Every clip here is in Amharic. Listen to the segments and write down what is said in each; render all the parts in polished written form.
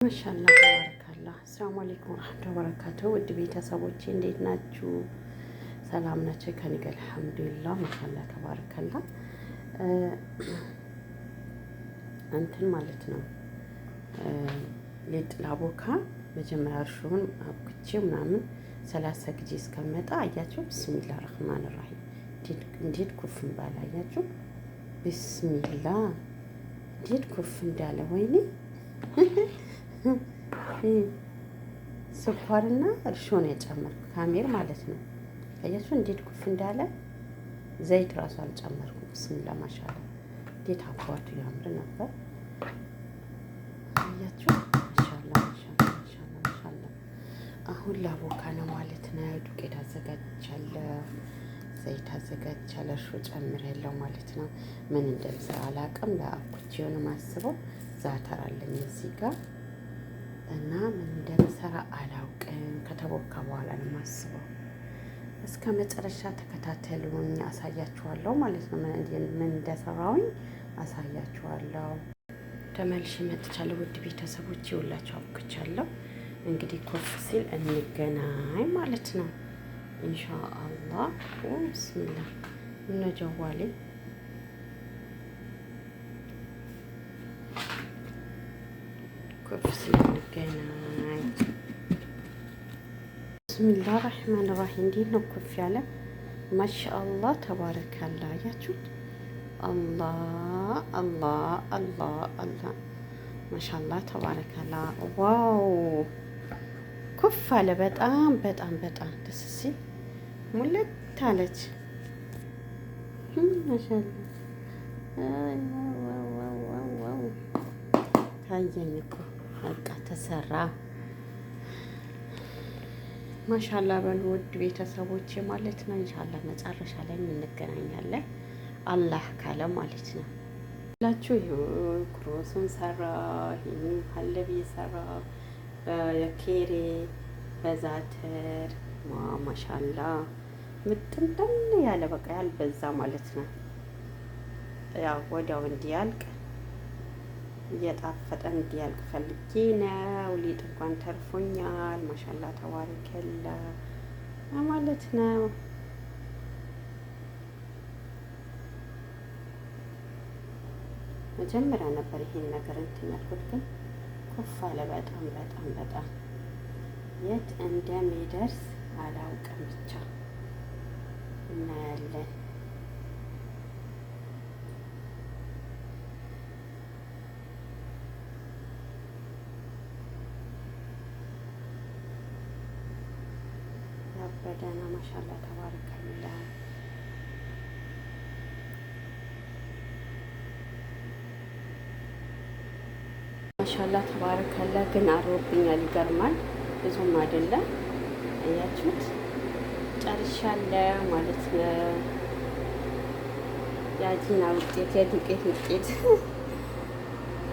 ማሻላ ተባረካላ። አሰላሙ አለይኩም ወራህመቱላሂ ወበረካቱሁ። ውድ ቤተሰቦቼ እንዴት ናችሁ? ሰላም ናቸው? ከእኔ ጋር አልሐምዱሊላህ። ማሻላ ተባረካላ። እንትን ማለት ነው ሊጥ ላቦካ መጀመሪያ እርሾውን አብኩቼ ምናምን 30 ጊዜ እስከመጣ አያችሁ። ብስሚላ ረህማን ራሂም እንዴት ኩፍ እንዳለ አያችሁ። ብስሚላ እንዴት ኩፍ እንዳለ ወይኔ ስኳርና እርሾ ነው የጨመርኩ ካሜር ማለት ነው። አያችሁ እንዴት ኩፍ እንዳለ። ዘይት ራሱ አልጨመርኩም። ብስሚላ ማሻላ እንዴት አባቱ ያምር ነበር። አያችሁ ማሻላ ማሻላ ማሻላ ማሻላ። አሁን ላቦካ ነው ማለት ነው። ዱቄት አዘጋጅቻለሁ፣ ዘይት አዘጋጅቻለሁ፣ እርሾ ጨምሬያለሁ ማለት ነው። ምን እንደምሰራ አላውቅም። ለአኩቼ የሆነ ማስበው ዛተር አለኝ እዚህ ጋር እና ምን እንደምሰራ አላውቅም። ከተቦካ በኋላ ነው የማስበው። እስከ መጨረሻ ተከታተሉኝ፣ አሳያችኋለሁ ማለት ነው። ምን እንደሰራውኝ አሳያችኋለሁ። ተመልሼ መጥቻለሁ። ውድ ቤተሰቦች ይኸውላችሁ አብክቻለሁ። እንግዲህ ኮፍ ሲል እንገናኝ ማለት ነው ኢንሻአላህ። ብስሚላ እነ ጀዋሌ ኮፍ ሲል እንገናኝ። ብስሚላ ራህማን ራሂም። እንዴት ነው ኮፍ ያለ? ማሻአላህ ተባረካላ። አያችሁት? አላህ አላህ አላህ አላህ ማሻአላህ ተባረካላ። wow ኩፍ አለ። በጣም በጣም በጣም ደስ ሲል ሙለት አለች። ማሻአላህ ታየኝ እኮ በቃ ተሰራ። ማሻላ በሉ ውድ ቤተሰቦቼ ማለት ነው። ኢንሻአላ መጨረሻ ላይ እንገናኛለን አላህ ካለ ማለት ነው። ላችሁ ክሮሱን ሰራ፣ ይሄን ሀለቢ ሰራ፣ በኬሬ በዛተር ማሻላ ምጥምጥም ያለ በቃ ያልበዛ ማለት ነው። ያው ወዲያው እንዲያልቅ እየጣፈጠ እንዲያልቅ ፈልጌ ነው። ሊጥ እንኳን ተርፎኛል። ማሻላ ተባረከላ ማለት ነው። መጀመሪያ ነበር ይሄን ነገር እንትን ያልኩት፣ ግን ኩፍ አለ። በጣም በጣም በጣም የት እንደሚደርስ አላውቅም። ብቻ እናያለን። ያበደ ነው። ማሻላ ተባረከላ። ማሻላ ተባረከላ። ግን አሮብኛል። ይገርማል። ብዙም አይደለም። አያችሁት? ጨርሻለሁ ማለት ነው። የአጂና ውጤት የዱቄት ውጤት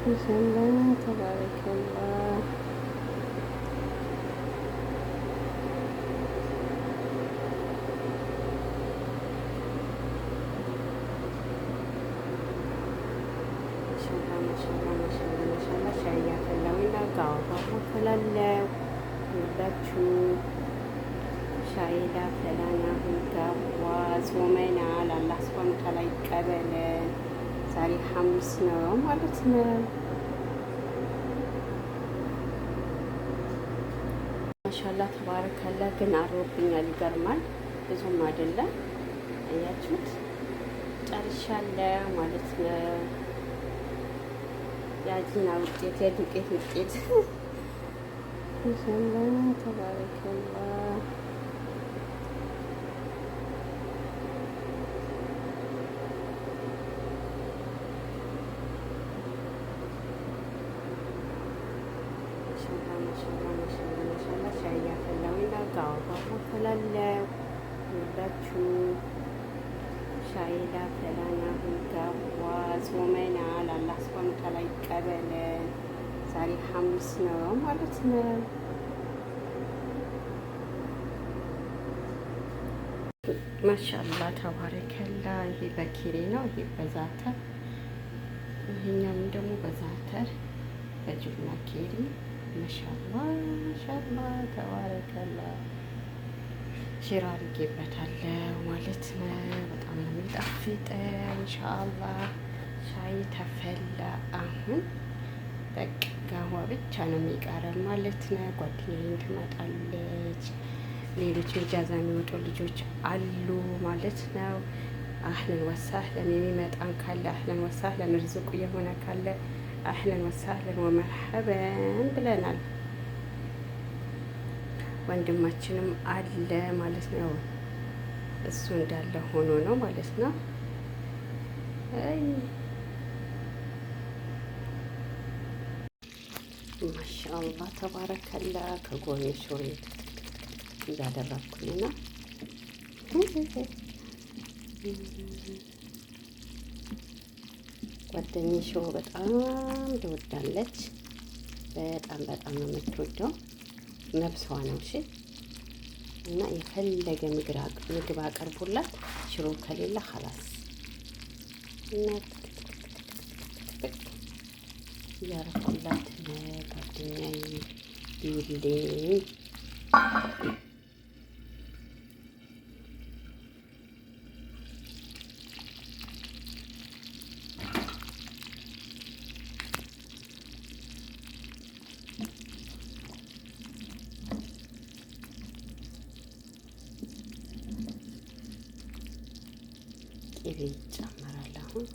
ማሻላ ተባረከላ። ማሻላ ማሻላ ማሻላ ማሻላ። ሻይ እያፈላሁኝ ነው። ጋዋ ፈላለው ሁላችሁ ሻይ ላፈላና አሁን ጋዋ ጾመናል። አላህ ሱብሃነሁ ወተዓላ ይቀበለን። ዛሬ ሐሙስ ነው ማለት ነው። ማሻላ ተባረካላ። ግን አሮብኛል። ይገርማል። ብዙም አይደለም። አያችሁት? ጨርሻለሁ ማለት ነው። የአጂና ውጤት የዱቄት ውጤት ማሻላ ተባረከላ። ማሻላ ማሻላ ማሻላ ማሻላ። ሻይ እያፈላሁኝ ነው። ጋዋ ፈላለው ሁላችሁ ሻይ ላፈላና አሁን ጋዋ ጾመናል። አላህ ሱብሃነሁ ወተዓላ ይቀበለን። ዛሬ ሐሙስ ነው ማለት ነው። ማሻአላ ተባረከላ። ይሄ በኪሪ ነው። ይሄ በዛተር፣ ይሄኛውም ደግሞ በዛተር በጅብና ኬሪ ማሻአላ ማሻአላ ተባረከላ። ሽሮ አድርጌበታለሁ ማለት ነው። በጣም ነው የሚጣፍጠው። ኢንሻአላህ ሻይ ተፈላ። አሁን በቃ ጋዋ ብቻ ነው የሚቀረን ማለት ነው። ጓደኛዬን ትመጣለች። ሌሎች ኢጃዛ የሚወጡ ልጆች አሉ ማለት ነው። أهلا وسهلا የሚመጣን ካለ أهلا وسهلا፣ ርዝቁ የሆነ ካለ أهلا وسهلا ومرحبا ብለናል። ወንድማችንም አለ ማለት ነው። እሱ እንዳለ ሆኖ ነው ማለት ነው። አይ ማሻአላህ ተባረከላ። ከጎን ሽሮ እያደረኩኝ ነው። ጓደኛዬ ሽሮ በጣም ትወዳለች። በጣም በጣም ነው የምትወደው። ነብሷ ነው። እሺ እና የፈለገ ምግብ አቅርቡላት፣ ሽሮ ከሌለ خلاص። እና እያረኩላት ነው ጓደኛዬ ቢውልኝ። ቅቤ ይጨመራል። አሁን